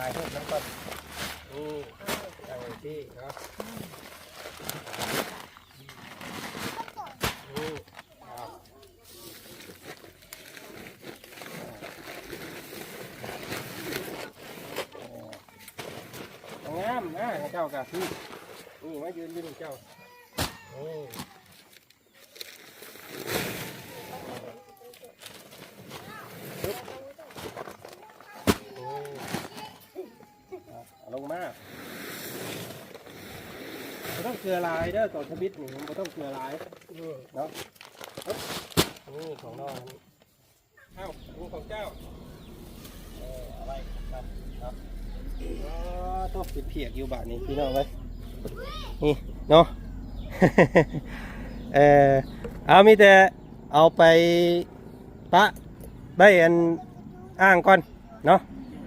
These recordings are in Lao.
າຍຮູບນຳກ່ອນ. ນີ້ ຕັ້ງທີ່ເນາະ. ນີ້ ເອົາ ງາມນະ ເຈົ້າກະ ນີ້ ນີ້ ມາຢືນຢູ່ນີ້ເຈົ້າ. ໂອ້ ເອົາລົງມາ. ບໍ່ຕ້ອງເກືອຫຼາຍເດີ ຕອນທຳອິດນີ້ບໍ່ຕ້ອງເກືອຫຼາຍເນາະ. ນີ້ຂອງນ້ອງ. ເອົ້າ ຂອງເຈົ້າ ເອີ ເອົາໄວ້ນຳເນາະ. ອໍ ຕົກເປັນພຽກຢູ່ບາດນີ້ພີ່ນ້ອງເອີຍ ນີ້ເນາະ. ເອີ ເອົາ ມີແຕ່ເອົາໄປປະໄວ້ອັນອ່າງກ່ອນເນາະ.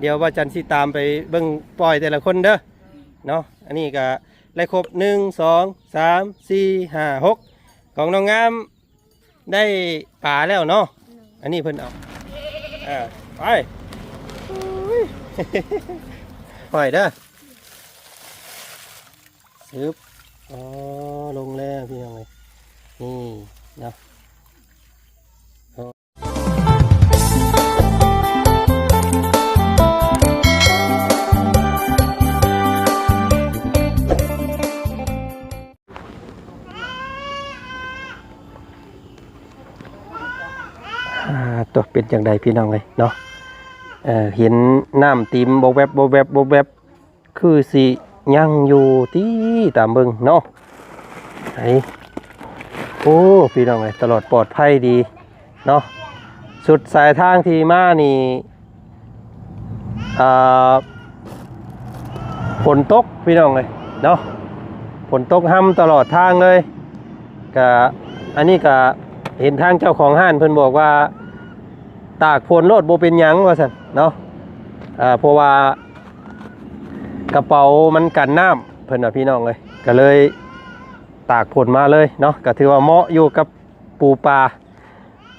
ດຽວວ່າຈັນຊິຕາມໄປເບິ່ງປ່ອຍແຕ່ລະຄົນເດີເນາະ. ອັນນີ້ກະໄດ້ຄົບ ໜຶ່ງ ສອງ ສາມ ສີ່ ຫ້າ ຫົກ ຂອງນ້ອງງາມ ໄດ້ປາແລ້ວເນາະ. ອັນນີ້ເພິ່ນເອົາ ເອີ ໄປ ໂອ້ຍ ປ່ອຍເດີ ຊຶບ. ອໍ ລົງແລ້ວພີ່ນ້ອງເອີຍ ນີ້ເນາະ. ອ່າ ຕົວເປັນຈັ່ງໃດພີ່ນ້ອງເອີຍເນາະ. ເອີ ເຫັນນ້ຳຕີມ ວອບແວບ ວອບແວບ ວອບແວບ ຄືຊິຍັງຢູ່ຕິ ຕາມເບິ່ງເນາະ. ໄຫ ໂອ້ ພີ່ນ້ອງເອີຍ ຕະຫຼອດປອດໄພດີເນາະ. ສຸດສາຍທາງທີ່ມານີ້ ອ່າ ຝົນຕົກພີ່ນ້ອງເອີຍເນາະ ຝົນຕົກຮຳຕະຫຼອດທາງເລີຍ. ກະ ອັນນີ້ກະເຫັນທາງເຈົ້າຂອງຮ້ານເພິ່ນບອກວ່າ ຕາກຝົນໂລດບໍ່ເປັນຫຍັງວ່າຊັ້ນເນາະ. ເອີ ເພາະວ່າກະເປົາມັນກັນນ້ຳ ເພິ່ນວ່າພີ່ນ້ອງເອີຍ ກະເລີຍຕາກຝົນມາເລີຍເນາະ. ກະຖືວ່າເໝາະຢູ່ກັບປູປາ.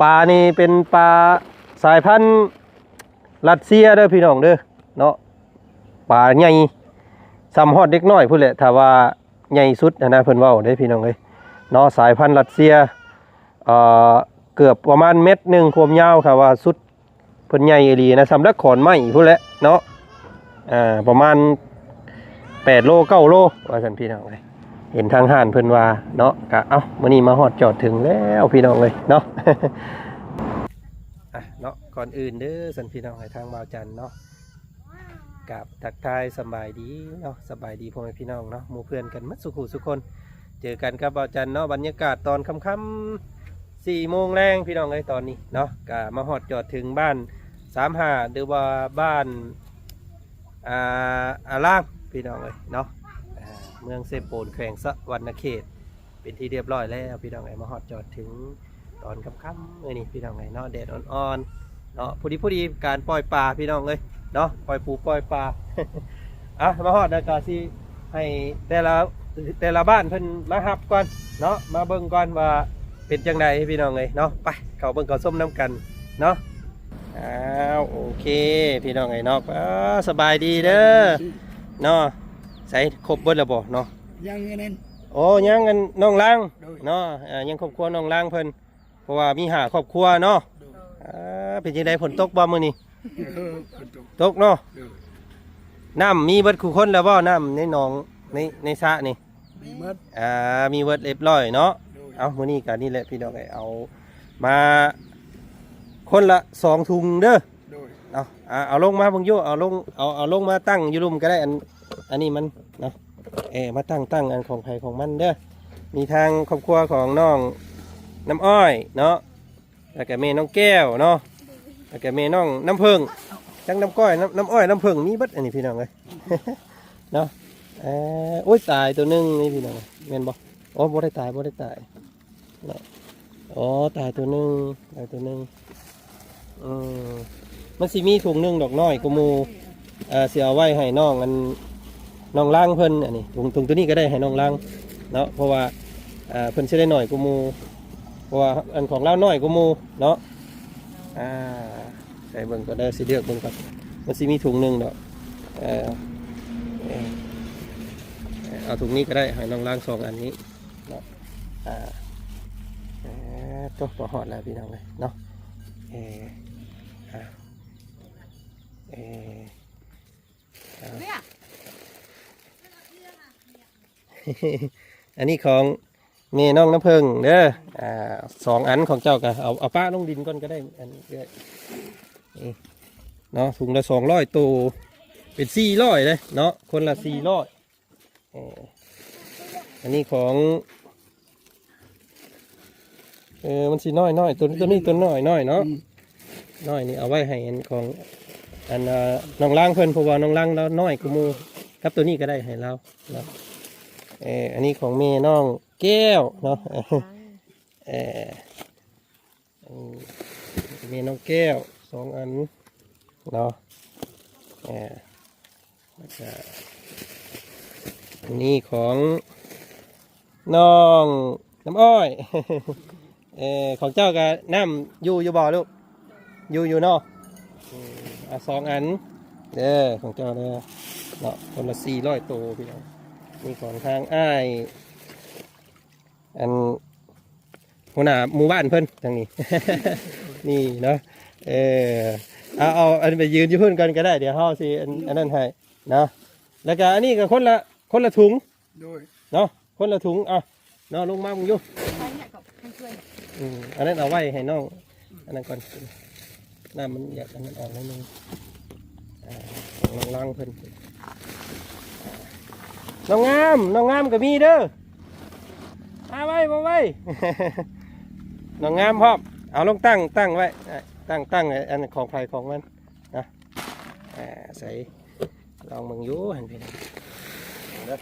ປານີ້ເປັນປາສາຍພັນ ຣັດເຊຍເດີພີ່ນ້ອງເດີເນາະ. ປາໃຫຍ່ ສ່ຳຮອດເດັກນ້ອຍພຸ້ນແຫຼະ ຖ້າວ່າໃຫຍ່ສຸດຫັ້ນນະ ເພິ່ນເວົ້າເດ້ພີ່ນ້ອງເອີຍເນາະ. ສາຍພັນຣັດເຊຍ ເອີ ເກືອບປະມານແມັດໜຶ່ງຄວາມຍາວ ຖ້າວ່າສຸດເພິ່ນໃຫຍ່ອີ່ຫຼີນະ ສ່ຳລັກຂອນໄມ້ພຸ້ນແຫຼະເນາະ. ອ່າ ປະມານແປດໂລ ເກົ້າໂລ ວ່າຊັ້ນພີ່ນ້ອງເອີຍ. ເຫັນທາງຮ້ານເພິ່ນວ່າເນາະ. ກະ ເອົ້າ ມື້ນີ້ມາຮອດຈອດເຖິງແລ້ວພີ່ນ້ອງເອີຍເນາະ. ອ່ະເນາະ ກ່ອນອື່ນເດີຊັ້ນພີ່ນ້ອງ ໃຫ້ທາງບ່າວຈັນເນາະ ກາບທັກທາຍສະບາຍດີເນາະ ສະບາຍດີພໍ່ແມ່ພີ່ນ້ອງເນາະ ໝູ່ເພື່ອນກັນໝົດສູ່ຜູ້ສູ່ຄົນ. ເຈີກັນກັບບ່າວຈັນເນາະ ບັນຍາກາດຕອນຄ່ຳໆ ສີ່ໂມງແລງພີ່ນ້ອງເອີຍ ຕອນນີ້ເນາະ ກະມາຮອດຈອດເຖິງບ້ານສາມຫ້າ ຫຼືວ່າບ້ານ ອ່າ ອາລາງພີ່ນ້ອງເອີຍເນາະ ອ່າ ເມືອງເຊໂປນ ແຂວງສະຫວັນນະເຂດ ເປັນທີ່ຮຽບຮ້ອຍແລ້ວພີ່ນ້ອງເອີຍ. ມາຮອດຈອດເຖິງຕອນຄ່ຳໆ ມື້ນີ້ພີ່ນ້ອງເອີຍເນາະ ແດດອ່ອນໆເນາະ ພໍດີໆ ການປ່ອຍປາພີ່ນ້ອງເອີຍເນາະ ປ່ອຍປູປ່ອຍປາ. ອ່ະ ມາຮອດແລ້ວກະຊິໃຫ້ແຕ່ລະ ແຕ່ລະບ້ານເພິ່ນມາຮັບກ່ອນເນາະ ມາເບິ່ງກ່ອນວ່າເປັນຈັ່ງໃດພີ່ນ້ອງເອີຍເນາະ. ໄປ ເຂົ້າເບິ່ງເຂົ້າຊົມນຳກັນເນາະ. ອ້າວ ໂອເຄພີ່ນ້ອງເອີຍເນາະ ອ່າ ສະບາຍດີເດີເນາະ. ໃສ ຄົບເບິດແລ້ວບໍ່ເນາະ? ຍັງອັນນັ້ນ ໂອ້ ຍັງອັນນ້ອງລາງ ໂດຍ ເນາະ ອ່າ ຍັງຄອບຄົວນ້ອງລາງເພິ່ນ ເພາະວ່າມີຫ້າຄອບຄົວເນາະ. ໂດຍ ອ່າ ເປັນຈັ່ງໃດ ຝົນຕົກບໍ່ມື້ນີ້? ເອີ ຝົນຕົກ ຕົກເນາະ. ໂດຍ ນ້ຳມີເບິດຄູ່ຄົນແລ້ວບໍ່? ນ້ຳໃນໜອງ ໃນ ໃນສະນີ້ ມີເບິດ ອ່າ ມີເບິດຮຽບຮ້ອຍເນາະ. ໂດຍ ເອົ້າ ມື້ນີ້ກະນີ້ແຫຼະພີ່ນ້ອງເອີຍ ເອົາມາຄົນລະສອງຖົງເດີ. ໂດຍ ເອົາ ອ່າ ເອົາລົງມາເບິ່ງຢູ່ ເອົາລົງ ເອົາ ເອົາລົງມາຕັ້ງຢູ່ລຸ່ມກະໄດ້ ອັນ ອັນນີ້ມັນເນາະ. ເອີ ມາຕັ້ງ ຕັ້ງອັນຂອງໃຜຂອງມັນເດີ. ມີທາງຄອບຄົວຂອງນ້ອງນ້ຳອ້ອຍເນາະ ແລ້ວກະແມ່ນ້ອງແກ້ວເນາະ ແລ້ວກະແມ່ນ້ອງນ້ຳເຜິ້ງ ທັງນ້ຳກ້ອຍ ນ້ຳ ນ້ຳອ້ອຍ ນ້ຳເຜິ້ງ ມີເບິດອັນນີ້ພີ່ນ້ອງເອີຍເນາະ. ເອີ ໂອ້ຍ ຕາຍໂຕໜຶ່ງນີ້ພີ່ນ້ອງ ແມ່ນບໍ່? ໂອ້ ບໍ່ໄດ້ຕາຍ ບໍ່ໄດ້ຕາຍ ເນາະ. ອໍ ຕາຍໂຕໜຶ່ງ ຕາຍໂຕໜຶ່ງ. ອືມ ມັນຊິມີຖົງໜຶ່ງດອກ ນ້ອຍກວ່າໝູ່ ເອີ ຊິເອົາໄວ້ໃຫ້ນ້ອງ ອັນ ນ້ອງລາງເພິ່ນ. ອັນນີ້ ຖົງ ຖົງໂຕນີ້ກະໄດ້ໃຫ້ນ້ອງລາງເນາະ ເພາະວ່າ ເອີ ເພິ່ນຊິໄດ້ໜ້ອຍກວ່າໝູ່ ເພາະວ່າອັນຂອງລາວນ້ອຍກວ່າໝູ່ເນາະ. ອ່າ ໃສ່ເບິ່ງກ່ອນເດີ ຊິເລືອກເບິ່ງກ່ອນ ມັນຊິມີຖົງໜຶ່ງດອກ. ເອີ ເອີ ເອົາຖົງນີ້ກໍໄດ້ ໃຫ້ນ້ອງລ້າງສອງອັນນີ້ເນາະ. ອ່າ ເອີ ໂຕ ພໍຮອດແລ້ວພີ່ນ້ອງເອີຍເນາະ. ເອີ ອ່າ ເອີ ອ່າ ອັນນີ້ຂອງ ແມ່ນ້ອງນ້ຳເຜິ້ງເດີ. ອ່າ ສອງອັນຂອງເຈົ້າກະເອົາ ເອົາປະລົງດິນກ່ອນກໍໄດ້ ອັນເອື້ອຍ ນີ້ເນາະ. ຖົງລະສອງຮ້ອຍໂຕ ເປັນສີ່ຮ້ອຍເດ້ເນາະ ຄົນລະສີ່ຮ້ອຍ. ເອີ ອັນນີ້ຂອງ ເອີ ມັນຊິນ້ອຍໆ ໂຕ ໂຕນີ້ໂຕນ້ອຍໆເນາະ. ອືມ ນ້ອຍນີ້ເອົາໄວ້ໃຫ້ອັນຂອງ ອັນ ເອີ ນ້ອງລ້າງເພິ່ນ ເພາະວ່ານ້ອງລ້າງລາວນ້ອຍກວ່າໝູ່. ກັບໂຕນີ້ກໍໄດ້ໃຫ້ລາວເນາະ. ເອີ ອັນນີ້ຂອງແມ່ນ້ອງແກ້ວເນາະ. ເອີ ເອີ ແມ່ນ້ອງແກ້ວສອງອັນເນາະ. ເອີ ແລ້ວກະອັນນີ້ຂອງນ້ອງນ້ຳອ້ອຍ. ເອີ ຂອງເຈົ້າກະນ້ຳຢູ່ ຢູ່ບໍ່ລູກ? ຢູ່ ຢູ່ເນາະ. ອືມ ອ່າ ສອງອັນເດີ ຂອງເຈົ້າເດີເນາະ. ຄົນລະສີ່ຮ້ອຍໂຕພີ່ນ້ອງ. ນີ້ຂອງທາງອ້າຍ ອັນ ຫົວໜ້າໝູ່ບ້ານເພິ່ນທາງນີ້ ນີ້ເນາະ. ເອີ ເອົາ ເອົາອັນໄປຢືນຢູ່ພຸ້ນກ່ອນກໍໄດ້ ດຽວເຮົາຊິອັນ ອັນນັ້ນໃຫ້ເນາະ. ແລ້ວກະອັນນີ້ກໍຄົນລະ ຄົນລະຖົງ ໂດຍ ເນາະ ຄົນລະຖົງ. ເອົາ ເນາະ ລົງມາເບິ່ງຢູ່. ໄປເນຍກໍໃຫ້ຊ່ວຍ ອືມ ອັນນັ້ນເອົາໄວ້ໃຫ້ນ້ອງ ອັນນັ້ນກ່ອນ. ນ້ຳມັນຢາກ ອັນນັ້ນອອກໜ້ອຍໜຶ່ງ. ອ່າ ຂອງນ້ອງລັງເພິ່ນ. ນ້ອງງາມ ນ້ອງງາມກໍມີເດີ. ມາໄວ ມາໄວ. ນ້ອງງາມພ້ອມ. ເອົາລົງຕັ້ງ ຕັ້ງໄວ້ ຕັ້ງ ຕັ້ງ ອັນຂອງໃຜຂອງມັນນະ. ອ່າ ໃສ່ ລອງເບິ່ງຢູ່ຫັ້ນພີ່ນ້ອງເດີ.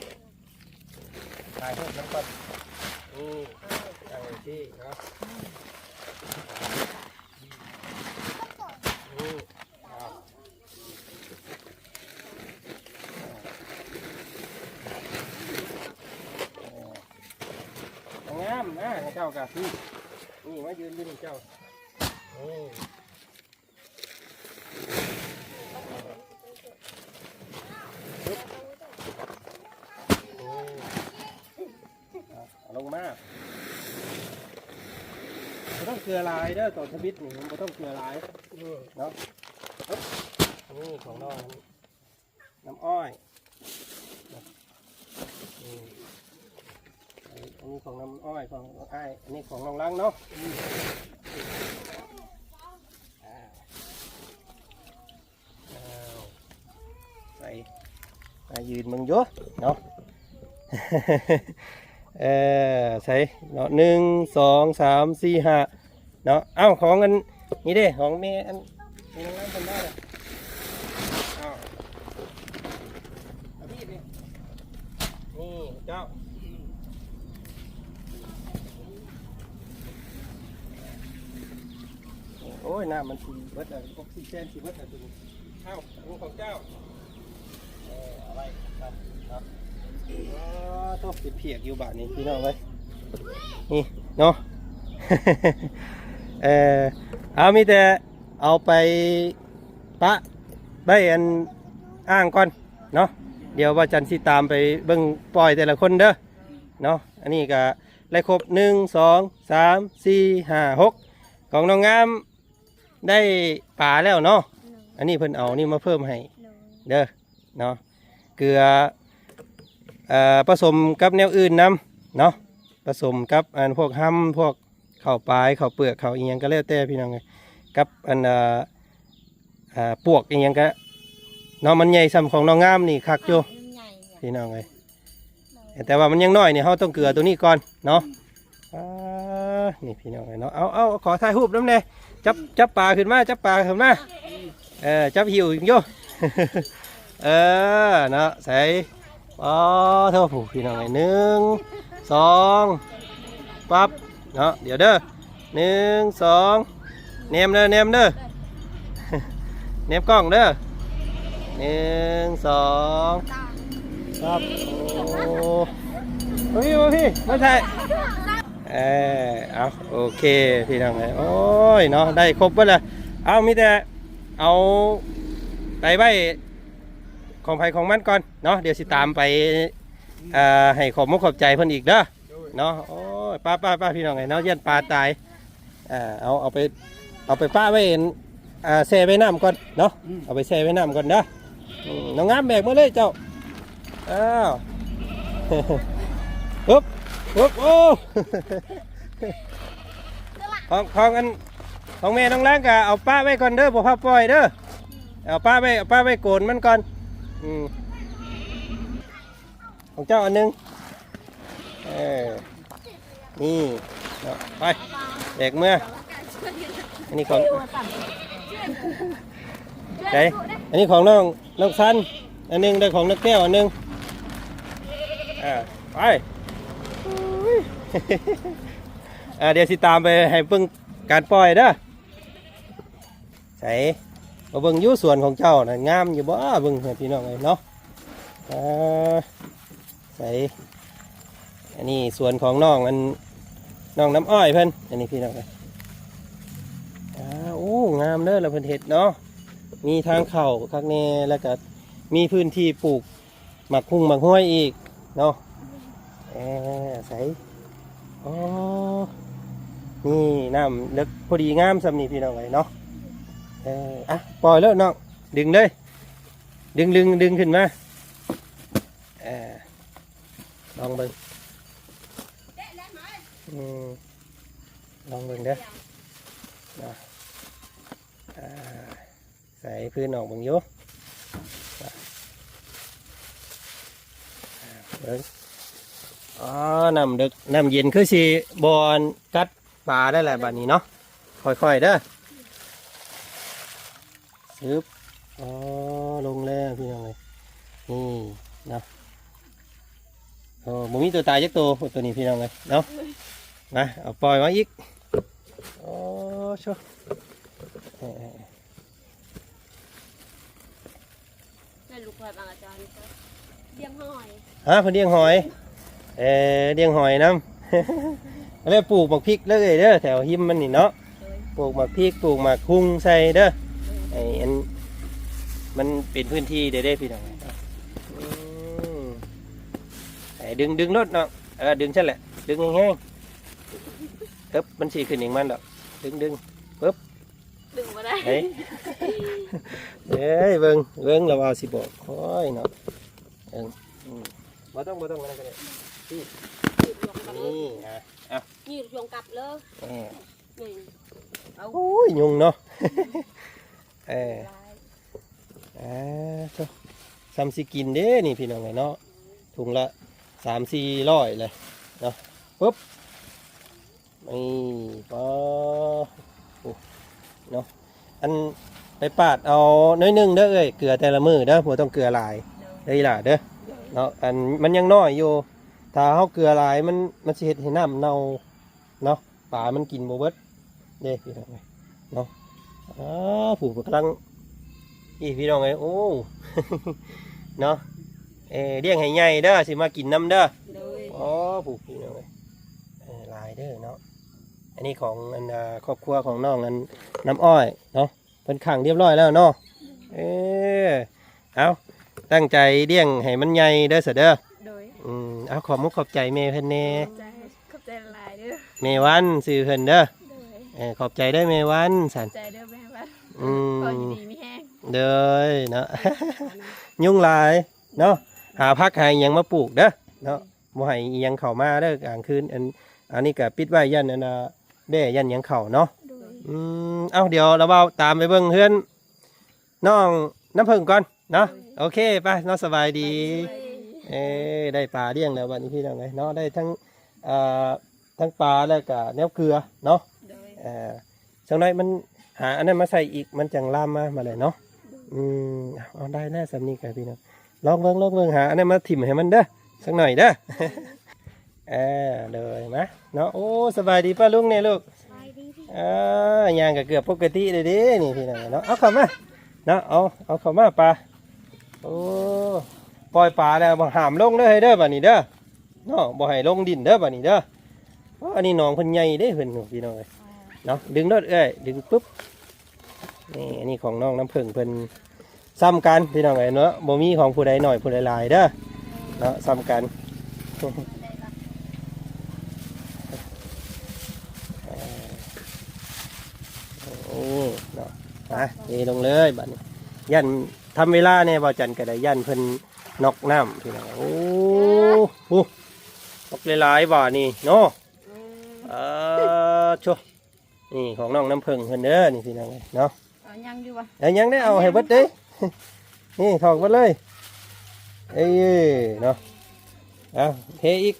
ຖ່າຍຮູບນຳກ່ອນ. ນີ້ ຕັ້ງໄວ້ທີ່ເນາະ. ນີ້ ເນາະ. ເອີ ງາມນະ ເຈົ້າກະ ນີ້ ນີ້ ມາຢືນຢູ່ນີ້ເຈົ້າ. ນີ້ ເອົາລົງມາ. ບໍ່ຕ້ອງເກືອຫຼາຍເດີ ຕອນທຳອິດນີ້ບໍ່ຕ້ອງເກືອຫຼາຍເນາະ. ນີ້ຂອງນ້ອງນ້ຳອ້ອຍ. ນີ້ ອັນນີ້ຂອງນ້ຳອ້ອຍ ຂອງອ້າຍ ອັນນີ້ຂອງນ້ອງລັງເນາະ. ອືມ ອ່າ ອ້າວ ໃສ່ ມາຢືນເບິ່ງຢູ່ເນາະ. ເອີ ໃສ່ເນາະ ໜຶ່ງ ສອງ ສາມ ສີ່ ຫ້າ ເນາະ. ເອົ້າ ຂອງອັນນີ້ເດ້ ຂອງແມ່ອັນ ແມ່ນາງເພິ່ນມາແລ້ວ. ເອົ້າ ເອົາພີ້ນີ້ ນີ້ເຈົ້າ. ໂອ້ຍ ນ້ຳມັນຊິເບິດແລ້ວ ອອກຊີເຈນຊິເບິດແລ້ວໂຕນີ້. ເອົ້າ ຂອງເຈົ້າ. ເອີ ເອົາໄວ້ກ່ອນເນາະ. ໂອ້ ໂທ້ ເປັນພຽກຢູ່ບາດນີ້ພີ່ນ້ອງເອີຍ ນີ້ເນາະ. ເອີ ເອົາ ມີແຕ່ເອົາໄປປະໄວ້ອັນອ່າງກ່ອນເນາະ. ດຽວວ່າຈັນຊິຕາມໄປເບິ່ງປ່ອຍແຕ່ລະຄົນເດີເນາະ. ອັນນີ້ກະໄດ້ຄົບ ໜຶ່ງ ສອງ ສາມ ສີ່ ຫ້າ ຫົກ ຂອງນ້ອງງາມ ໄດ້ປາແລ້ວເນາະ. ໂດຍ ອັນນີ້ເພິ່ນເອົານີ້ມາເພີ່ມໃຫ້ ໂດຍ ເດີເນາະ. ເກືອ ເອີ ປະສົມກັບແນວອື່ນນຳເນາະ ປະສົມກັບອັນພວກຮຳ ພວກເຂົ້າປາຍ ເຂົ້າເປືອກ ເຂົ້າອີ່ຫຍັງກໍແລ້ວແຕ່ພີ່ນ້ອງເອີຍ ກັບອັນ ເອີ ອ່າ ປວກອີ່ຫຍັງກະເນາະ. ມັນໃຫຍ່ສ່ຳຂອງນ້ອງງາມນີ້ຄັກຢູ່ ມັນໃຫຍ່ ພີ່ນ້ອງເອີຍ. ແຕ່ວ່າມັນຍັງນ້ອຍນີ້ ເຮົາຕ້ອງເກືອຕົວນີ້ກ່ອນເນາະ. ອ່າ ນີ້ພີ່ນ້ອງເອີຍເນາະ. ເອົາ ເອົາ ຂໍຖ່າຍຮູບນຳແດ່. ຈັບ ຈັບປາຂຶ້ນມາ ຈັບປາຂຶ້ນມາ. ເອີ ຈັບຫິ້ວຢູ່. ເອີ ເນາະ ໃສ່ ອໍ ໂທ້ ຜູ້ ພີ່ນ້ອງເອີຍ ໜຶ່ງ ສອງ ປັບ ເນາະ. ດຽວເດີ ໜຶ່ງ ສອງ ແນມເດີ ແນມເດີ ແນມກ້ອງເດີ ໜຶ່ງ ສອງ ປັບ. ໂອ້ ມາພີ້ ມາພີ້ ມາຖ່າຍ. ເອີ ເອົາ ໂອເຄ ພີ່ນ້ອງເອີຍ ໂອ້ຍ ເນາະ ໄດ້ຄົບເບິດລະ. ເອົາ ມີແຕ່ເອົາໄປໄວ້ ຂອງໃຜຂອງມັນກ່ອນເນາະ ດຽວຊິຕາມໄປ ເອີ ໃຫ້ຂອບມຸກຂອບໃຈເພິ່ນອີກເດີເນາະ. ໂອ້ຍ ໄປໆໆ ພີ່ນ້ອງເອີຍເນາະ ຢ້ານປາຕາຍ. ເອີ ເອົາ ເອົາໄປ ເອົາໄປປະໄວ້ ເອີ ແຊ່ໄວ້ນ້ຳກ່ອນເນາະ. ອືມ ເອົາໄປແຊ່ໄວ້ນ້ຳກ່ອນເດີ. ອືມ ນ້ອງງາມແບກມາເລີຍເຈົ້າ. ອ້າວ ປຶບ ປຶບ ໂອ້ ຂອງ ຂອງອັນ ຂອງແມ່ນ້ອງລາງກໍເອົາປະໄວ້ກ່ອນເດີ ບໍ່ພາປ່ອຍເດີ. ເອົາປະໄວ້ ເອົາປະໄວ້ໂກນມັນກ່ອນ. ອືມ ຂອງເຈົ້າອັນໜຶ່ງ. ເອີ ນີ້ເນາະ ໄປ ແບກເມືອ. ອັນນີ້ຂອງ ໃດ ອັນນີ້ຂອງນ້ອງ ນ້ອງຊັນອັນໜຶ່ງ ໄດ້ຂອງນ້ອງແກ້ວອັນໜຶ່ງ. ອ່າ ໄປ ອ່າ ດຽວຊິຕາມໄປໃຫ້ເບິ່ງການປ່ອຍເດີ. ໃສ ມາເບິ່ງຢູ່ສວນຂອງເຈົ້ານະ ງາມຢູ່ບໍ່? ເບິ່ງໃຫ້ພີ່ນ້ອງເອີຍເນາະ. ອ່າ ໃສ ອັນນີ້ສວນຂອງນ້ອງ ອັນ ນ້ອງນ້ຳອ້ອຍເພິ່ນ ອັນນີ້ພີ່ນ້ອງເອີຍ. ອ່າ ໂອ້ ງາມເດີລະເພິ່ນເຮັດເນາະ ມີທາງເຂົ້າຄັກແນ່ ແລ້ວກະມີພື້ນທີ່ປູກ ໝາກຮຸ່ງໝາກຮວຍອີກເນາະ. ເອີ ໃສ ອໍ ນີ້ນ້ຳເລິກພໍດີງາມສ່ຳນີ້ພີ່ນ້ອງເອີຍເນາະ. ເອີ ອ່ະ ປ່ອຍໂລດນ້ອງ ດຶງເລີຍ ດຶງ ດຶງ ດຶງຂຶ້ນມາ. ເອີ ລອງເບິ່ງ ອືມ ລອງເບິ່ງເດີເນາະ. ອ່າ ໃສ່ພື້ນອອກເບິ່ງຢູ່ ເບິ່ງ ອໍ ນ້ຳເລິກ ນ້ຳເຢັນ ຄືຊິບໍ່ກັດປາໄດ້ແຫຼະບາດນີ້ເນາະ. ຄ່ອຍໆເດີ ຊຶບ ອໍ ລົງແລ້ວພີ່ນ້ອງເອີຍ ນີ້ເນາະ. ໂອ້ ບໍ່ມີຕົວຕາຍຈັກໂຕ ໂຕນີ້ພີ່ນ້ອງເອີຍເນາະ. ມາ ເອົາປ່ອຍມາອີກ ໂອ້ ໂຊ ເອີ ແມ່ນລູກຂ້ອຍບາງອາຈານກໍລ້ຽງຫອຍ ຮະ ເພິ່ນລ້ຽງຫອຍ ເອີ ລ້ຽງຫອຍນຳ. ແລ້ວປູກໝາກພິກເດີເອື້ອຍເດີ ແຖວຮິມມັນນີ້ເນາະ ໂດຍ ປູກໝາກພິກ ປູກໝາກຮຸ່ງໃສ່ເດີ ໂດຍ ໃຫ້ອັນ ມັນເປັນພື້ນທີ່ເດ້ ເດ້ພີ່ນ້ອງ. ອືມ ໃຫ້ດຶງ ດຶງໂລດເນາະ ເອີ ດຶງຊັ້ນແຫຼະ ດຶງແຮງໆ ເອີບ ມັນຊິຂຶ້ນເອງມັນດອກ ດຶງ ດຶງ ປຶບ ດຶງບໍ່ໄດ້ ເອີຍ ເອີຍ ເບິ່ງ ເບິ່ງລະວ່າຊິບອກຂ້ອຍເນາະ. ເອີ ອືມ ບໍ່ຕ້ອງ ບໍ່ຕ້ອງ ອັນນັ້ນກໍໄດ້ ນີ້ ນີ້ລວງກັບເລີຍ ອ່ະ ນີ້ລວງກັບເລີຍ ເອີ ນີ້ ເອົາ ໂອ້ຍ ຍຸງເນາະ ເອີ ຫຼາຍ ອ່າ ໂທ້ ສ່ຳຊິກິນເດ້ນີ້ພີ່ນ້ອງເອີຍເນາະ ຖົງລະສາມສີ່ຮ້ອຍເລີຍເນາະ ປຶບ ນີ້ ປາ ໂອ້ ເນາະ ອັນ ໄປປາດເອົາໜ້ອຍໜຶ່ງເດີເອື້ອຍ ເກືອແຕ່ລະມື້ເດີ ບໍ່ຕ້ອງເກືອຫຼາຍເດີອີ່ຫຼ້າເດີ ເນາະ ອັນ ມັນຍັງນ້ອຍຢູ່ ຖ້າເຮົາເກືອຫຼາຍ ມັນ ມັນຊິເຮັດໃຫ້ນ້ຳເນົ່າເນາະ ປາມັນກິນບໍ່ເບິດເດ້ພີ່ນ້ອງເອີຍເນາະ. ອ້າ ຜູ້ກຳລັງ ອີ່ ພີ່ນ້ອງເອີຍ ໂອ້ ເນາະ ເອີ ລ້ຽງໃຫ້ໃຫຍ່ເດີ ຊິມາກິນນຳເດີ ໂດຍ ອໍ ຜູ້ ພີ່ນ້ອງເອີຍ ເອີ ຫຼາຍເດີເນາະ. ອັນນີ້ຂອງອັນ ອ່າ ຄອບຄົວຂອງນ້ອງອັນນ້ຳອ້ອຍເນາະ ເພິ່ນຂັງຮຽບຮ້ອຍແລ້ວເນາະ ເອີ ເອົາ ຕັ້ງໃຈລ້ຽງໃຫ້ມັນໃຫຍ່ເດີສະເດີ ໂດຍ ອືມ ເອົາ ຂອບມຸກຂອບໃຈແມ່ເພິ່ນແດ່ ຂອບໃຈ ຂອບໃຈຫຼາຍເດີ ແມ່ວັນຊື່ເພິ່ນເດີ ໂດຍ ເອີ ຂອບໃຈເດີແມ່ວັນຊັ້ນ ຂອບໃຈເດີແມ່ວັນ ອືມ ຂໍຢູ່ດີມີແຮງ ໂດຍເນາະ ຍຸງຫຼາຍເນາະ ຫາຜັກຫາອີ່ຫຍັງມາປູກເດີເນາະ ບໍ່ໃຫ້ອີ່ຫຍັງເຂົ້າມາເດີກາງຄືນ ອັນ ອັນນີ້ກໍປິດໄວ້ຢ້ານອັນ ອ່າ ແບ້ຢ້ານຫຍັງເຂົ້າເນາະ ໂດຍ ອືມ ເອົ້າ ດຽວລະບ່າວຕາມໄປເບິ່ງເຮືອນນ້ອງນ້ຳເຜິ້ງກ່ອນເນາະ ໂດຍ ໂອເຄ ໄປເນາະ ສະບາຍດີ ສະບາຍດີ ເອີ ໄດ້ປາລ້ຽງແລ້ວບັດນີ້ພີ່ນ້ອງເອີຍເນາະ ໄດ້ທັງ ເອີ ທັງປາແລ້ວກະແນວເກືອເນາະ ໂດຍ ເອີ ຈັກໜ້ອຍມັນຫາອັນນັ້ນມາໃສ່ອີກ ມັນຈັ່ງລາມມາ ມາແລ້ວເນາະ ໂດຍ ອືມ ເອົາ ໄດ້ແລ້ວສ່ຳນີ້ກະພີ່ນ້ອງ ລອງເບິ່ງ ລອງເບິ່ງ ຫາອັນນັ້ນມາຖິ້ມໃຫ້ມັນເດີ ສັກໜ້ອຍເດີ ເອີ ໂດຍ ມາເນາະ ໂອ້ ສະບາຍດີປ້າລຸງແດ່ລູກ ສະບາຍດີ ເອີ ຍ່າງກະເກືອບປົກກະຕິເດ້ນີ້ພີ່ນ້ອງເນາະ ເອົາເຂົ້າມາເນາະ ເອົາ ເອົາເຂົ້າມາປາ ໂອ້ ປ່ອຍປາແລ້ວບໍ່ຫ້າມລົງເດີເຮີ້ຍເດີ ບາດນີ້ເດີ ເນາະ ບໍ່ໃຫ້ລົງດິນເດີບາດນີ້ເດີ. ອໍ ອັນນີ້ໜອງເພິ່ນໃຫຍ່ເດ້ເພິ່ນ ພີ່ນ້ອງເອີຍ ເນາະ ດຶງໂລດເອື້ອຍ ດຶງປຶບ ນີ້ ອັນນີ້ຂອງນ້ອງນ້ຳເຜິ້ງເພິ່ນ ສ່ຳກັນພີ່ນ້ອງເອີຍເນາະ ບໍ່ມີຂອງຜູ້ໃດໜ້ອຍຜູ້ໃດຫຼາຍເດີເນາະ ສ່ຳກັນ. ໂອ້ເນາະ ມາເທລົງເລີຍບາດນີ້ ຢ້ານທຳເວລາແດ່ ບ່າວຈັນກໍໄດ້ ຢ້ານເພິ່ນນັອກນ້ຳພີ່ນ້ອງ. ໂອ້ໂຫ ອອກຫຼາຍໆບາດນີ້ເນາະ. ເອີໂຊ ນີ້ຂອງນ້ອງນ້ຳເຜິ້ງເພິ່ນເດີ ນີ້ພີ່ນ້ອງເອີຍເນາະ. ເອົາຍັງຢູ່ບໍ່? ເອົາຍັງໄດ້ ເອົາໃຫ້ເບິດເດ້. ນີ້ຖອກເບິດເລີຍ ເອີເນາະ. ເອົາເທອີກ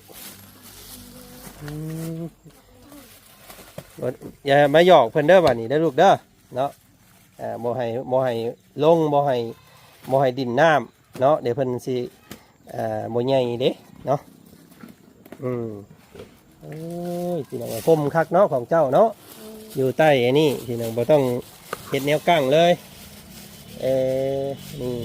ອືມ ຢ່າມາຫຍອກເພິ່ນເດີບາດນີ້ເດີລູກເດີເນາະ. ເອີ ບໍ່ໃຫ້ ບໍ່ໃຫ້ລົງ ບໍ່ໃຫ້ ບໍ່ໃຫ້ດິນນ້ຳເນາະ ດຽວເພິ່ນຊິ ເອີ ບໍ່ໃຫຍ່ເດ້ເນາະ. ອືມ ໂອ້ຍ ພີ່ນ້ອງເອີຍ ພົມຄັກເນາະຂອງເຈົ້າເນາະ. ອືມ ຢູ່ໃຕ້ອັນນີ້ພີ່ນ້ອງ ບໍ່ຕ້ອງເຮັດແນວກັ້ງເລີຍ. ເອີ ນີ້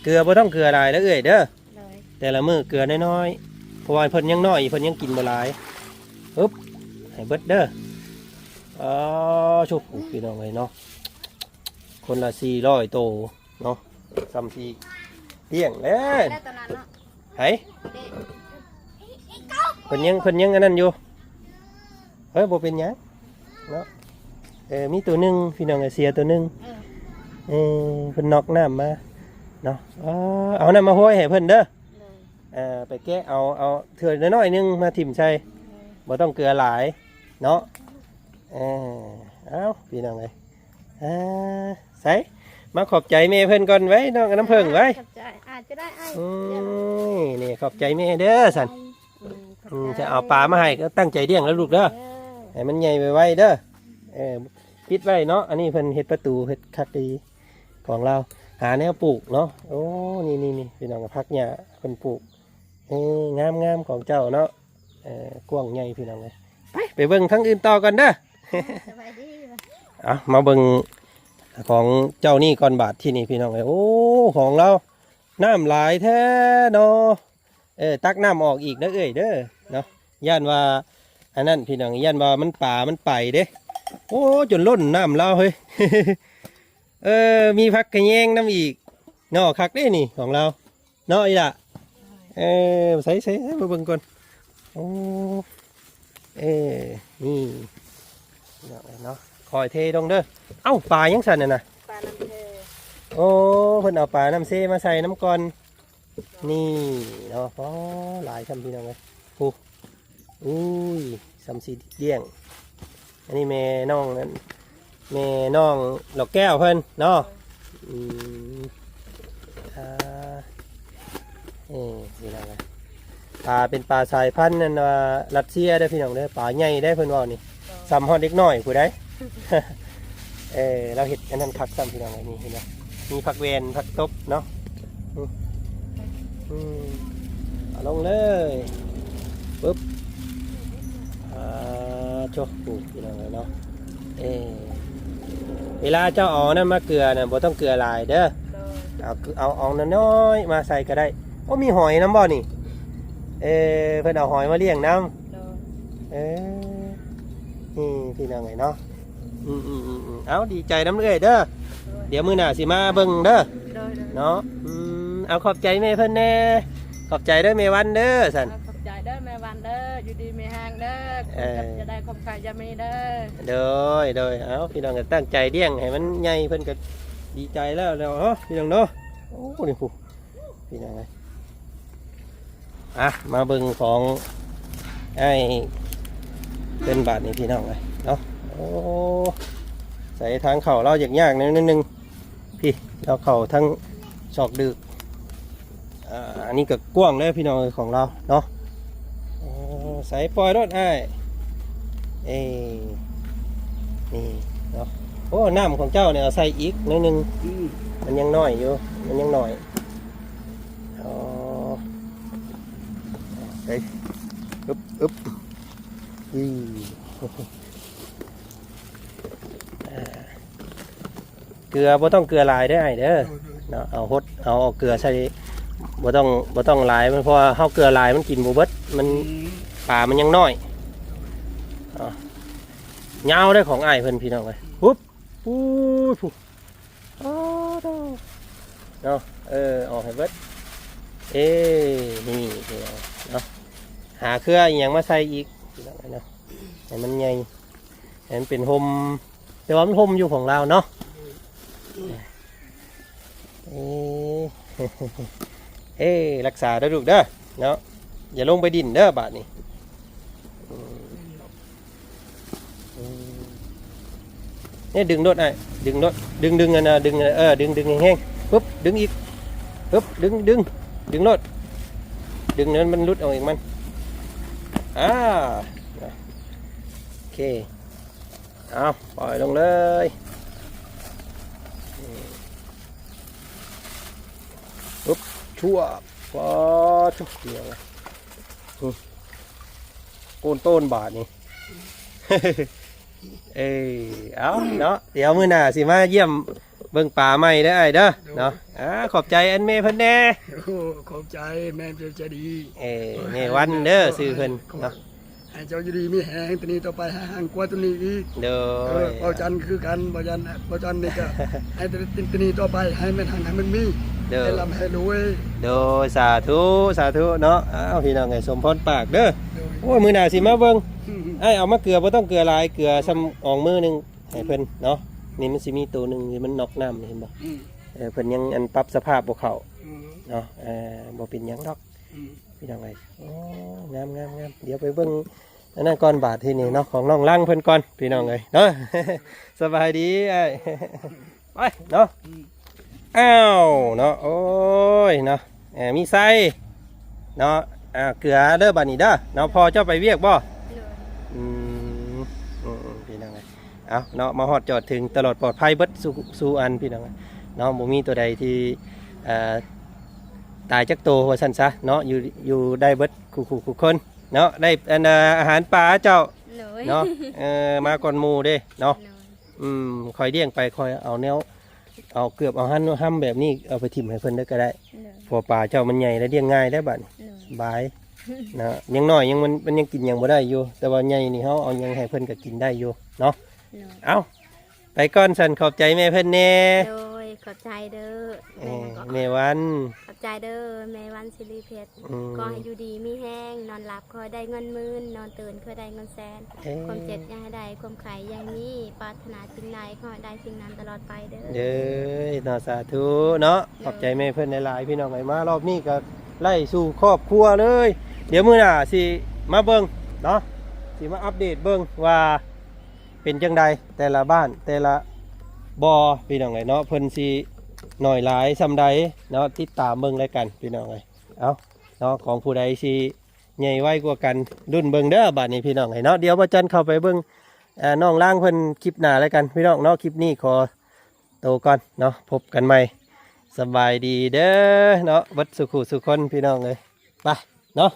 ເກືອບໍ່ຕ້ອງເກືອຫຼາຍເດີເອື້ອຍເດີ. ໂດຍ ແຕ່ລະມື້ເກືອນ້ອຍໆ ເພາະວ່າເພິ່ນຍັງນ້ອຍ ເພິ່ນຍັງກິນບໍ່ຫຼາຍ. ອຶບ ໃຫ້ເບິດເດີ. ອໍ ຊຸບ ພີ່ນ້ອງເອີຍເນາະ ຄົນລະສີ່ຮ້ອຍໂຕເນາະ ສ່ຳຊິລ້ຽງແລ້ວ ໄດ້ຕອນນັ້ນເນາະ. ໃຜ? ເພິ່ນຍັງ ເພິ່ນຍັງອັນນັ້ນຢູ່. ເອີ ບໍ່ເປັນຫຍັງເນາະ. ເອີ ມີໂຕໜຶ່ງພີ່ນ້ອງເອີຍ ເສຍໂຕໜຶ່ງ. ເອີ ເອີ ເພິ່ນນັອກນ້ຳມາເນາະ. ເອີ ເອົານ້ຳມາຫ້ອຍໃຫ້ເພິ່ນເດີ. ໂດຍ ເອີ ໄປແກະເອົາ ເອົາຖ້ວຍນ້ອຍໆໜຶ່ງມາຖິ້ມໃສ່. ໂດຍ ບໍ່ຕ້ອງເກືອຫຼາຍເນາະ. ເອີ ເອົາ ພີ່ນ້ອງເອີຍ ອ່າ ໃສ ມາຂອບໃຈແມ່ເພິ່ນກ່ອນໄວ້ ນ້ອງນ້ຳເຜິ້ງໄວ້. ຂອບໃຈ ອາດຈະໄດ້ອ້າຍ. ອືມ ນີ້ຂອບໃຈແມ່ເດີຊັ້ນ. ອືມ ອືມ ຂອບໃຈ ຈະເອົາປາມາໃຫ້ ກໍຕັ້ງໃຈລ້ຽງແລ້ວລູກເດີ. ເອີ ໃຫ້ມັນໃຫຍ່ໄວໆເດີ. ເອີ ປິດໄວ້ເນາະ ອັນນີ້ເພິ່ນເຮັດປະຕູ ເຮັດຄັກດີຂອງລາວ. ຫາແນວປູກເນາະ. ໂອ້ ນີ້ໆໆ ພີ່ນ້ອງ ຜັກຫຍ້າເພິ່ນປູກ. ເອີ ງາມໆຂອງເຈົ້າເນາະ. ເອີ ກວ້າງໃຫຍ່ພີ່ນ້ອງເອີຍ. ໄປ ໄປເບິ່ງທາງອື່ນຕໍ່ກ່ອນເດີ. ສະບາຍດີ. ເອົາ ມາເບິ່ງຂອງເຈົ້ານີ້ກ່ອນບາດທີນີ້ພີ່ນ້ອງເອີຍ. ໂອ້ ຂອງລາວນ້ຳຫຼາຍແທ້ເນາະ. ເອີ ຕັກນ້ຳອອກອີກເດີເອື້ອຍເດີເນາະ. ຢ້ານວ່າອັນນັ້ນພີ່ນ້ອງ ຢ້ານວ່າມັນ ປາມັນໄປເດ້. ໂອ້ ຈົນລົ້ນນ້ຳລາວເຮີ້ຍ. ເອີ ມີຜັກຂະແຍງນຳອີກເນາະ. ຄັກເດ້ນີ້ຂອງລາວ. ເນາະ ອີ່ຫຼ້າ. ເອີ ໃສ່ ໃສ່ ໃສ່ ມາເບິ່ງກ່ອນ. ໂອ້ ເອີ ນີ້ເນາະ ຄ່ອຍເທລົງເດີ. ເອົ້າ ປາຫຍັງຊັ້ນນັ້ນນະ? ປານ້ຳເຊ. ໂອ້ ເພິ່ນເອົາປານ້ຳເຊມາໃສ່ນຳກ່ອນ. ນີ້ເນາະ. ໂອ້ ຫຼາຍຊ່ຳພີ່ນ້ອງເອີຍ. ໂອ້ ອຸ້ຍ ຊ່ຳຊິລ້ຽງ. ອັນນີ້ແມ່ນ້ອງນັ້ນ ແມ່ນ້ອງດອກແກ້ວເພິ່ນເນາະ. ອືມ ອ່າ ເອີ ນີ້ນະ ປາເປັນປາສາຍພັນນັ້ນວ່າຣັດເຊຍເດີພີ່ນ້ອງເດີ. ປາໃຫຍ່ເດ້ເພິ່ນເວົ້ານີ້. ໂດຍ ຊ່ຳຮອດເດັກນ້ອຍຜູ້ໃດ. ເອີ ລາວເຮັດອັນນັ້ນຄັກຊ້ຳພີ່ນ້ອງເອີຍ. ນີ້ເຫັນບໍ່ ມີຜັກແວ່ນ ຜັກຕົບເນາະ. ອືມ ອືມ ເອົາລົງເລີຍ ປຶບ. ອ່າ ໂທ້ ພີ່ນ້ອງເອີຍເນາະ. ເອີ ເວລາເຈົ້າເອົານັ້ນມາເກືອນະ ບໍ່ຕ້ອງເກືອຫຼາຍເດີ. ໂດຍ ເອົາ ເອົາອອງນ້ອຍໆມາໃສ່ກໍໄດ້. ໂອ້ ມີຫອຍນຳບໍ່ນີ້? ເອີ ເພິ່ນເອົາຫອຍມາລ້ຽງນຳ. ໂດຍ ເອີ ນີ້ພີ່ນ້ອງເອີຍເນາະ. ອືມໆໆໆ ເອົາ ດີໃຈນຳເອື້ອຍເດີ. ໂດຍ ດຽວມື້ໜ້າຊິມາເບິ່ງເດີ. ໂດຍໆ ເນາະ. ອືມ ເອົາ ຂອບໃຈແມ່ເພິ່ນແດ່. ຂອບໃຈເດີແມ່ວັນເດີຊັ້ນ. ເອີ ຂອບໃຈເດີແມ່ວັນເດີ. ຢູ່ດີມີແຮງເດີ. ເອີ ຄວາມເຈັບຢ່າໄດ້ ຄວາມໄຂ້ຢ່າມີເດີ. ໂດຍໆ ເອົາ ພີ່ນ້ອງກໍຕັ້ງໃຈລ້ຽງໃຫ້ມັນໃຫຍ່ ເພິ່ນກໍດີໃຈແລ້ວເນາະ ພີ່ນ້ອງເນາະ. ໂອ້ ນີ້ຜູ້ ພີ່ນ້ອງເອີຍ. ອ່ະ ມາເບິ່ງຂອງອ້າຍເພິ່ນບາດນີ້ ພີ່ນ້ອງເອີຍເນາະ. ໂອ້ ໃສ່ທາງເຂົ້າລາວຍາກໆໜ້ອຍໜຶ່ງ. ພີ່ ລາວເຂົ້າທາງຊອກດຶກ. ອ່າ ອັນນີ້ກໍກວ້າງເດ້ພີ່ນ້ອງເອີຍ ຂອງລາວເນາະ. ໂອ້ ໃສ່ປ່ອຍໂລດອ້າຍ. ເອີ ນີ້ເນາະ. ໂອ້ ນ້ຳຂອງເຈົ້ານີ້ເອົາໃສ່ອີກໜ້ອຍໜຶ່ງ. ອືມ ມັນຍັງນ້ອຍຢູ່ ມັນຍັງນ້ອຍ. ອໍ ໄປ ອຶບ ອຶບ ອືມ ອ່າ ເກືອບໍ່ຕ້ອງເກືອຫຼາຍເດີອ້າຍເດີ. ໂດຍໆ ເນາະ ເອົາຫົດ ເອົາເກືອໃສ່ ບໍ່ຕ້ອງ ບໍ່ຕ້ອງຫຼາຍ ມັນ ເພາະວ່າເຮົາເກືອຫຼາຍມັນກິນບໍ່ເບິດ ມັນ ອືມ ປາມັນຍັງນ້ອຍ. ເອົາ ຍາວເດ້ຂອງອ້າຍເພິ່ນ ພີ່ນ້ອງເອີຍ. ຫຶບ ປູດ ພຸ້ນ. ອໍ ໂທ້ ເນາະ ເອີ ອອກໃຫ້ເບິດ. ເອີ ນີ້ພີ່ນ້ອງເນາະ ຫາເຄືອອີ່ຫຍັງມາໃສ່ອີກພີ່ນ້ອງເນາະ ໃຫ້ມັນໃຫຍ່ ໃຫ້ມັນເປັນຮົ່ມ ແຕ່ວ່າມັນຮົ່ມຢູ່ຂອງລາວເນາະ. ເອີ ເອີ ລັກສາເດີລູກເດີເນາະ ຢ່າລົງໄປດິນເດີບາດນີ້. ອືມ ອືມ ນີ້ດຶງໂລດອ້າຍ ດຶງໂລດ ດຶງ ດຶງອັນນ່າ ດຶງ ເອີ ດຶງ ດຶງແຮງໆ ປຶບ ດຶງອີກ ປຶບ ດຶງ ດຶງ ດຶງໂລດ ດຶງນັ້ນມັນຫຼຸດອອກເອງມັນ. ອ່າ ໂອເຄ ເອົາ ປ່ອຍລົງເລີຍ ປຶບ ຊວບ ປາດໂທ້ ອືມ ໂກນໂຕນບາດນີ້. ເອີ ເອົາເນາະ ດຽວມື້ໜ້າຊິມາຢ້ຽມເບິ່ງປາໃໝ່ເດີອ້າຍເດີ ໂດຍ ເນາະ. ອ່າ ຂອບໃຈອັນແມ່ເພິ່ນແດ່. ໂອ້ ຂອບໃຈແມ່ເພິ່ນໃຈດີ. ເອີ ແມ່ວັນເດີ ຊື່ເພິ່ນເນາະ. ໃຫ້ເຈົ້າຢູ່ດີມີແຮງ ແຕ່ນີ້ຕໍ່ໄປໃຫ້ຮັ່ງກວ່າຕົວນີ້ອີກ. ໂດຍ ເອີ ເວົ້າຈັນຄືກັນ ເວົ້າຈັນ ເວົ້າຈັນນີ້ກໍ ໃຫ້ແຕ່ນີ້ຕໍ່ໄປໃຫ້ມັນຮັ່ງໃຫ້ມັນມີ ໂດຍ ໃຫ້ລ່ຳໃຫ້ລວຍ. ໂດຍ ສາທຸ ສາທຸເນາະ. ອ້າວ ພີ່ນ້ອງເອີຍ ສົມພອນປາກເດີ. ໂດຍ ໂອ້ຍ ມື້ໜ້າຊິມາເບິ່ງ. ອືມ ອ້າຍເອົາມາເກືອ ບໍ່ຕ້ອງເກືອຫຼາຍ ເກືອຊ່ຳອອງມືໜຶ່ງໃຫ້ເພິ່ນເນາະ. ນີ້ມັນຊິມີໂຕໜຶ່ງທີ່ມັນນັອກນ້ຳ ເຫັນບໍ່? ອືມ ເອີ ເພິ່ນຍັງອັນປັບສະພາບບໍ່ເຂົ້າ. ອືມ ເນາະ ເອີ ບໍ່ເປັນຫຍັງດອກ. ອືມ ພີ່ນ້ອງເອີຍ ໂອ້ ງາມໆໆ ດຽວໄປເບິ່ງອັນນັ້ນກ່ອນ ບາດທີນີ້ເນາະ ຂອງນ້ອງລັງເພິ່ນກ່ອນ ພີ່ນ້ອງເອີຍເນາະ. ສະບາຍດີອ້າຍ ໄປເນາະ. ອືມ ອ້າວເນາະ ໂອ້ຍເນາະ ເອີ ມີໄຊເນາະ. ອ່າ ເກືອເດີບາດນີ້ເດີເນາະ. ພໍ່ເຈົ້າໄປວຽກບໍ່? ໂດຍ ອືມ ອືມໆ ພີ່ນ້ອງເອີຍ ເອົາເນາະ ມາຮອດຈອດເຖິງຕະຫຼອດປອດໄພເບິດສູ່ ສູ່ອັນ ພີ່ນ້ອງເນາະ. ບໍ່ມີຕົວໃດທີ່ ເອີ ຕາຍຈັກໂຕວ່າຊັ້ນຊະເນາະ ຢູ່ ຢູ່ໄດ້ເບິດຄູ່ໆ ຄູ່ຄົນເນາະ. ໄດ້ອັນ ອາຫານປາເຈົ້າ ໂດຍ ເນາະ ເອີ ມາກ່ອນໝູ່ເດ້ເນາະ. ໂດຍ ອືມ ຂ້ອຍລ້ຽງໄປ ຂ້ອຍເອົາແນວ ເອົາເກືອບເອົາຫັ້ນຫ້ຳແບບນີ້ ເອົາໄປຖິ້ມໃຫ້ເພິ່ນເດີກໍໄດ້. ໂດຍ ເພາະປາເຈົ້າມັນໃຫຍ່ແລ້ວ ລ້ຽງງ່າຍໄດ້ບາດນີ້. ໂດຍ ສະບາຍເນາະ ຍັງນ້ອຍ ຍັງ ມັນ ມັນຍັງກິນຫຍັງບໍ່ໄດ້ຢູ່ ແຕ່ວ່າໃຫຍ່ນີ້ເຮົາເອົາຫຍັງໃຫ້ເພິ່ນກໍກິນໄດ້ຢູ່ເນາະ. ໂດຍ ເອົ້າ ໄປກ່ອນຊັ້ນ ຂອບໃຈແມ່ເພິ່ນແດ່. ໂດຍ ຂອບໃຈເດີ ເອີ ແມ່ຫຍັງເກາະ? ແມ່ວັນ. ຂອບໃຈເດີ ແມ່ວັນ ສິລິເພັດ. ອືມ ຂໍໃຫ້ຢູ່ດີມີແຮງ ນອນຫຼັບຂໍໃຫ້ໄດ້ເງິນໝື່ນ ນອນຕື່ນຂໍໃຫ້ໄດ້ເງິນແສນ. ເອີ ຄວາມເຈັບຢ່າໃຫ້ໄດ້ ຄວາມໄຂ້ຢ່າໃຫ້ມີ ປາດຖະໜາສິ່ງໃດຂໍໃຫ້ໄດ້ສິ່ງນັ້ນຕະຫຼອດໄປເດີ. ເດີເນາະ ສາທຸເນາະ. ໂດຍ ຂອບໃຈແມ່ເພິ່ນຫຼາຍໆ ພີ່ນ້ອງເອີຍ. ມາລອບນີ້ກໍໄລ່ສູ່ຄອບຄົວເລີຍ. ດຽວມື້ໜ້າຊິມາເບິ່ງເນາະ ຊິມາອັບເດດເບິ່ງວ່າ ເປັນຈັ່ງໃດແຕ່ລະບ້ານແຕ່ລະບໍ່ ພີ່ນ້ອງເອີຍເນາະ ເພິ່ນຊິໜ້ອຍຫຼາຍສ່ຳໃດເນາະ. ຕິດຕາມເບິ່ງລາຍການ ພີ່ນ້ອງເອີຍ. ເອົາເນາະ ຂອງຜູ້ໃດຊິໃຫຍ່ໄວກວ່າກັນ ລຸ້ນເບິ່ງເດີບາດນີ້ ພີ່ນ້ອງເອີຍເນາະ. ດຽວບ່າວຈັນເຂົ້າໄປເບິ່ງ ເອີ ນ້ອງລາງເພິ່ນຄລິບໜ້າລາຍການ ພີ່ນ້ອງເນາະ. ຄລິບນີ້ຂໍໂຕກ່ອນເນາະ ພົບກັນໃໝ່. ສະບາຍດີເດີເນາະ ເບິດສູ່ຄູ່ສູ່ຄົນ ພີ່ນ້ອງເອີຍ. ໄປເນາະ